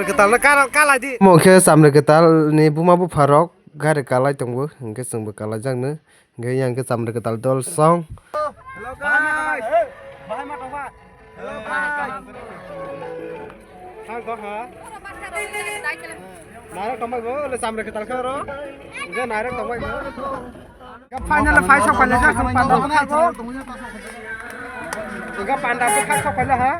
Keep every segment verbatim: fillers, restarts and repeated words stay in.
Kwtal no kala, kala di. Omo khe Chamri Kwtal ni buma bupha rok gari kalai tongo, hinkhe chwngbo kalaijakno. Hinkhe yang khe Chamri Kwtal dol song. Hello guys. Bahai ma tongba. Hello guys. Thang kok ha. Nairok tongbai bo, le Chamri Kwtal khe oro. Hinkhe nairok tongbai bo. Final phai sok pailai jak, panda bo khai bo. Hinkhe panda bo khai sok pailai ha.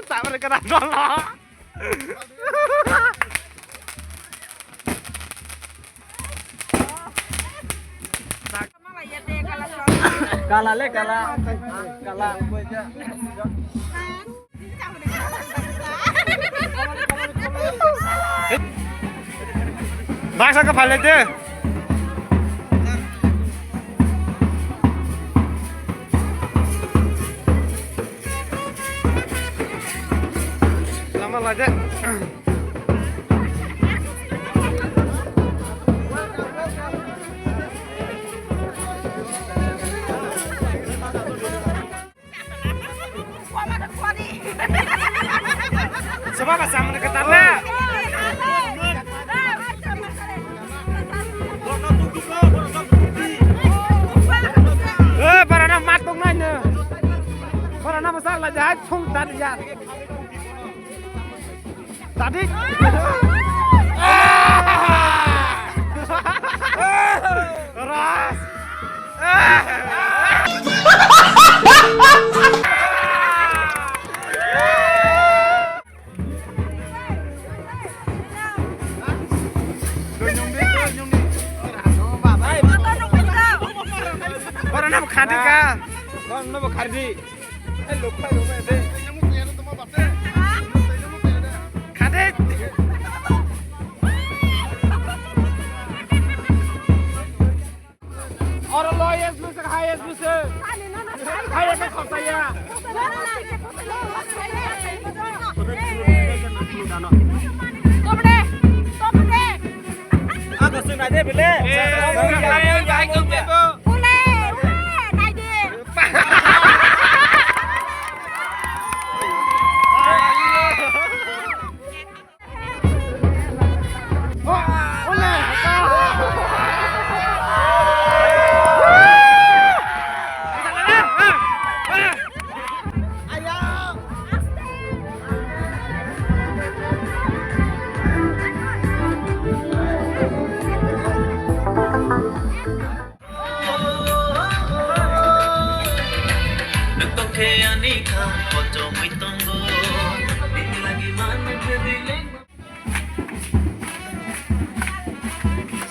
Sabar kena dulu. Kala le, kala. Kala. Baksa khe phalai de. Lama lai de. Sebab asam ni ketar na. Eh, para na mat tong nai ne. Para na masa la jahai chung dan ya. Tadi. Ras. Ora na khadi ka. Ora na khadi. Khadi. Oro lowest bwswk, highest bwswk. Highest khe khorsa ya. Topde, topde. Ako sung nai de bile. Ule, ule, nai de.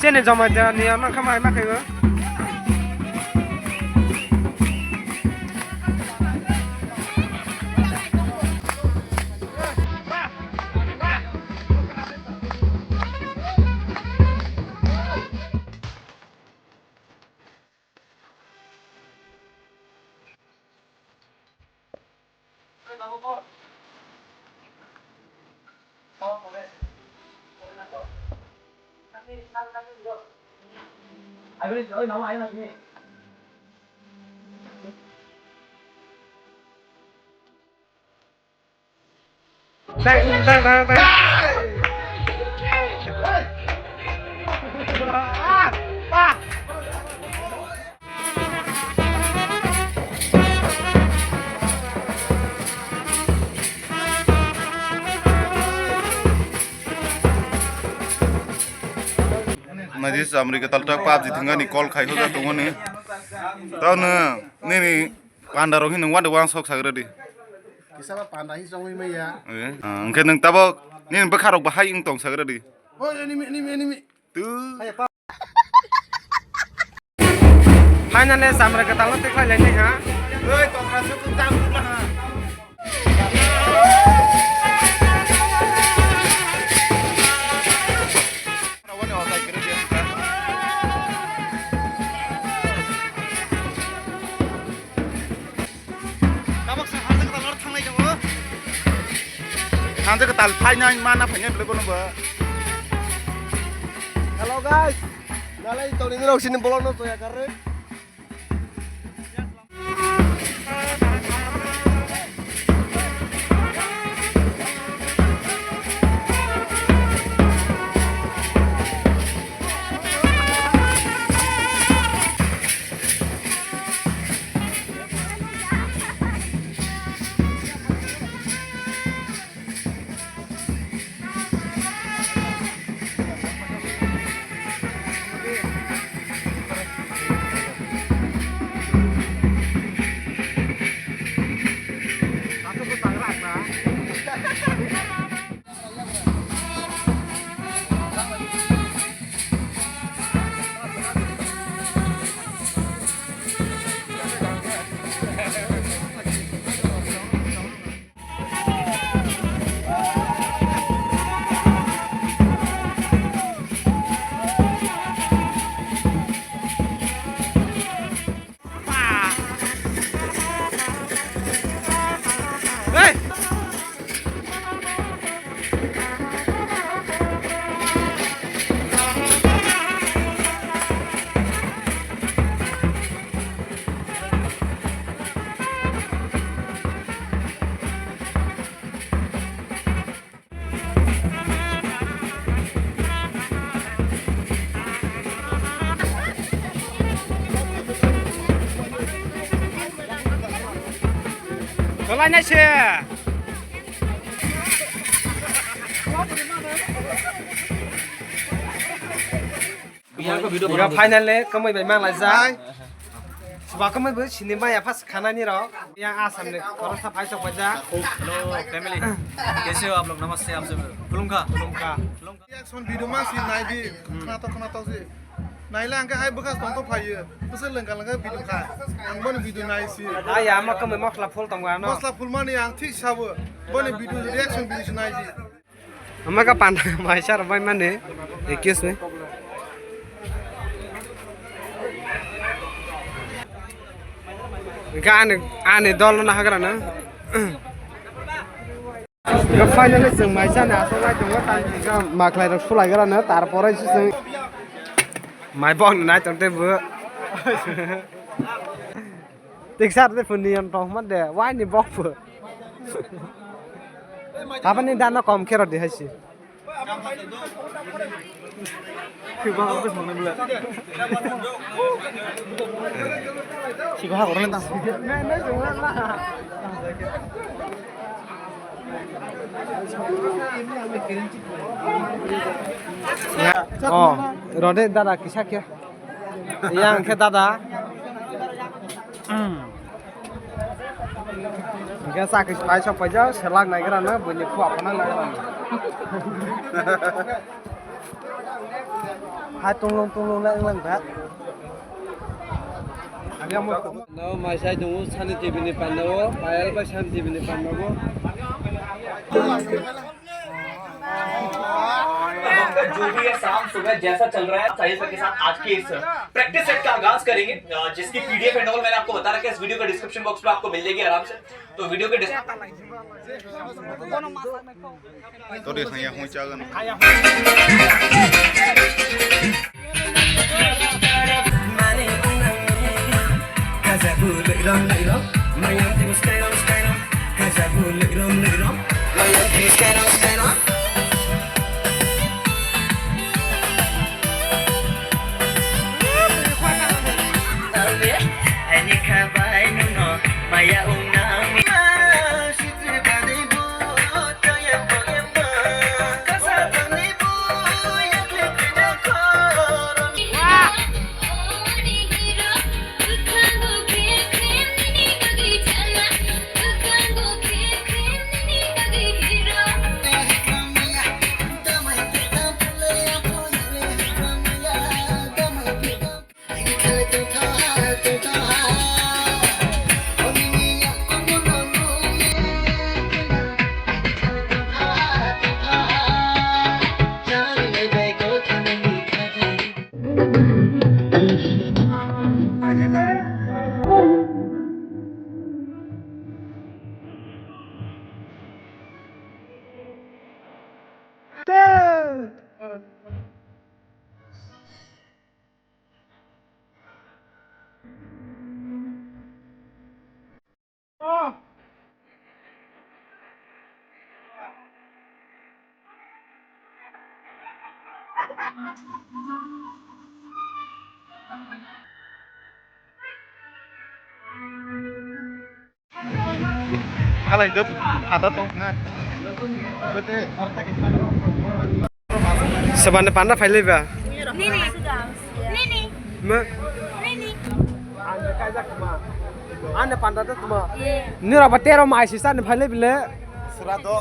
Chini joma jani ano khamai ma khayo. Naidi Chamri Kwtal ta PUBG thwngani call khai hoja tongmani. Tao nini panda rok hino wande wang sok sagra di. Kisa ba panda hi songwi maya. Eh, ah, hwnkhe nwng tabok nini bwkha rok bahai wng tong sagra di. Oi, enemy, enemy, enemy. Tu. Finally, Chamri Kwtal no tikhlai lainai ha. Oi, tokra se tu jam tu ha. Thansa ka tal phainai mana phainai bole bono ba. Hello guys. Nalai toni rok sini bolong no toya karre. Kwlainai se. Ega finally kwmwi bai manglai ja. Hai. Suba kwmwi bo sini maya phas khanani rok. Yang Assam ni khoroksa phai sok baja. Hello family. Kaise ho aap log? Namaste aap sabhi. Khulumkha. Khulumkha. Khulumkha. Reaction video ma si nai di. Khna to khna to si. Naila ang khe hai bwkha tong to phaiyo. Bwswk lengka lengka video kha. Ang boni video nai si. Ai ama kwmwi mosla phul tongo ano. Mosla phul mani ang thik sabo. Boni video reaction video si nai di. Ama ka panda mai sar bai mane. Excuse me. Ga ani ani dol na hagra na. Ga finally chwng mai sani aswk nai tongo, tang khe ga maklai rok sulai gra na, tar pore se chwng mai bok nai tong te bo. Tiksar de phun niyan tong man de, wai ni bok phu. Abani dano kom khe rw di hai si. Sibo ha goreng tang. Oh, rode dada kisa khe. Yang khe dada. Hmm. Hingke sakri pai sok paijak, selak naigra no, buini khua phana naigra no. Hai tunglung tunglung nai wnglang kha. No, mai sai tongo, Sani T V ni panda o, Payal bai Sani T V ni panda o. जो भी है, शाम सुबह जैसा चल रहा है, साहिल सर के साथ आज की इस प्रैक्टिस सेट का आगाज करेंगे, अ, जिसकी पीडीएफ एंड ऑल मैंने आपको बता रखा है, इस वीडियो का डिस्क्रिप्शन बॉक्स में आपको मिल जाएगी आराम से। तो वीडियो के description Todi khaya hung chagan. Halai dot ada tong. Sabani panda phailai ba. Nini. Nini. Ma. Nini. Ane panda to tuma. Nira ba tero mai si sani phailai bile. Srado.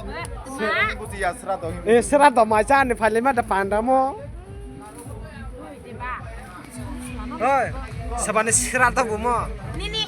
Srado buji ya srado. Eh, srado mai sani phailai ma da panda mo. Oi, sabani srado bu mo. Nini.